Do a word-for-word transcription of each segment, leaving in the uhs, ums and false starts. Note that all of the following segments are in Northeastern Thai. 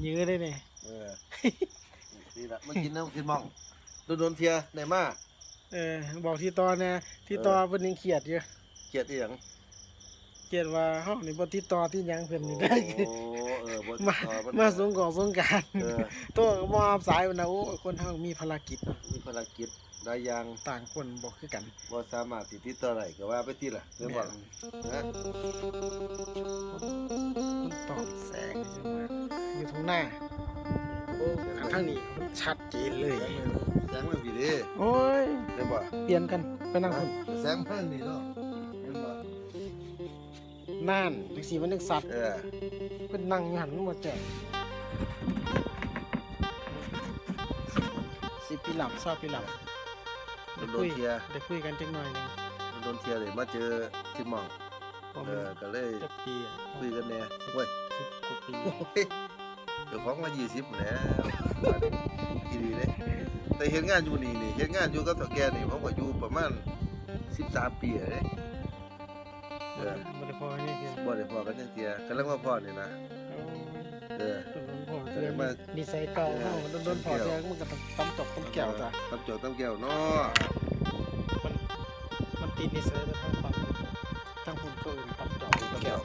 ยื้อได้เนี่ย เออ นี่ละมากินน้ำกินหม่อง โดนๆเทื่อได้มา เออ บอกที่ต่อแน่ที่ต่อเพิ่นยังเครียดอยู่ เครียดอีหยัง เครียดว่าเฮานี่บ่ติดต่อที่หยังเพิ่นนี่ได้ โอ้เออบ่ มา เออบ่ มาสงกรานต์สงกรานต์ เออ โทรก็บ่รับสายมันนะ โอ้ย คนเฮามีภารกิจเนาะ มีภารกิจหลายอย่าง ต่างคนบ่คือกัน บ่สามารถสิติดต่อได้ก็ว่าไปติล่ะแม่นบ่ล่ะ แม่น ฮะ มันตอบแสงใช่ไหมอยู่ทางหน้า โอ้ข้างนี้มันชัดเจนเลย แสงมันพี่เด้ โอ้ย แม่นบ่ เปลี่ยนกันไปนั่งคน แสงมันนี่เนาะแม่นบ่ นั่นจังซี่มันจังสัตว์ เออ เป็นนั่งอยู่หั่นมันบ่แจ้งสิปีหลับซาปีหลับ โดนๆเทื่อ ได้คุยกันจักหน่อยหนึง โดนๆเทื่อเลยมาเจอที่หม่อง ผม เออก็เลย จักปีอะ คุยกันแน่เว้ย สิบกว่าปี โอ้ยเจ้าของมายี่สิบแล้วอีหลีเด้แต่เฮ็ดงานอยู่นี่นี่เฮ็ดงานอยู่กับเฒ่าแก่นี่ผมก็อยู่ประมาณสิบสามปีแล้วเด้เออ บ่ได้พอนี่คือ บ่ได้พ้อกันจักเทื่อกำลังมาพ้อนี่นะเออ โดนๆพอ เออมา นิสัยเก่าเฮาโดนๆพอเทื่อมันก็ต้องตำจอกตำแก้วจ้ะ ตำจอกตำแก้วเนาะ มันมันติดนิสัยไปทางฝั่งทางคุณก็อื่นตำจอกตำแก้ว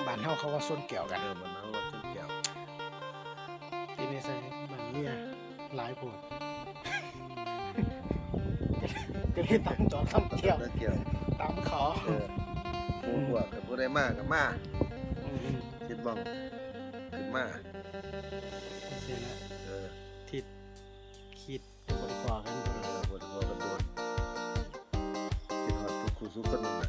บ้านเฮาเขาว่าส้นแก้วกัน เออมันเอาว่าตำแก้ว ทีนี้ใส่บ้านเมียหลายโพดก็เลยตำจอกตำแก้ว ตำแก้ว ตำขอ เออหมู่พวกก็บ่ได้มาก็มา อืม คิดบ้องขึ้นมา เสียละ เออ ทิศคิดบริกว่ากัน เออบ่ได้พอกันโดนคิดฮอดทุกคู่สู้คนนั่นน่ะ